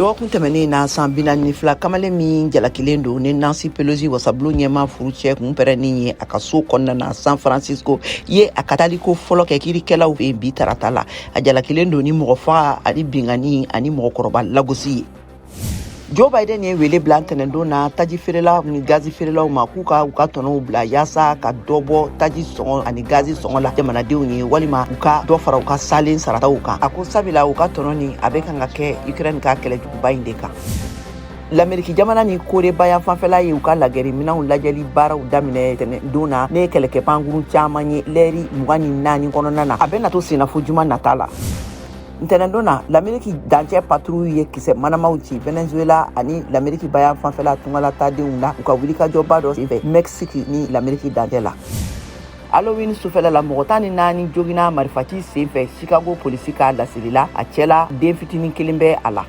Dɔgɔkun tɛmɛnen na, san 42 kamalen min jalakilen don ni Nancy Pelosi, wasabulon ɲɛmaa furucɛ kun pɛrɛnni ye a ka so kɔnɔna na San Francisco, ye a ka taliko fɔlɔ kɛ kiirikɛlaw fɛ bi tarata la. A jalakilen don ni mɔgɔ faga ani binkanni ani mɔgɔkɔrɔba lagosi ye. Joe Biden ye wele bila ntɛnɛndon na taji feerelaw ni gazi feerelaw ma k'u ka u ka tɔnɔw bila yaasa ka dɔ bɔ taji sɔngɔ ani gazi sɔngɔ la jamanadenw ye, walima u ka dɔ fara u ka salen sarataw kan. A ko sabula u ka tɔnɔ nin a bɛ kan ka kɛ Ukraine ka kɛlɛjuguba in de kan. Lameriki jamana ni Kore bayan fanfɛla ye u ka lagɛri minɛnw lajɛli baaraw daminɛ tɛnɛndon na ne ye kɛlɛkɛ pankurun caman ye lɛri 24 kɔnɔna na. A bɛna to senna fo juma nata la. Ntɛnɛndon na, Lameriki dancɛ patrouille ye kisɛ manamaw ci Venezuela ani Lameriki bayan fanfɛla tungalatadenw na u ka wulikajɔba dɔ senfɛ Mexique ni Lameriki dancɛ la. Halloween sufɛla la, mɔgɔ 14 jogina marifaci senfɛ Chicago polisi ka laseli la, a cɛla den fitinin kelen bɛ a la.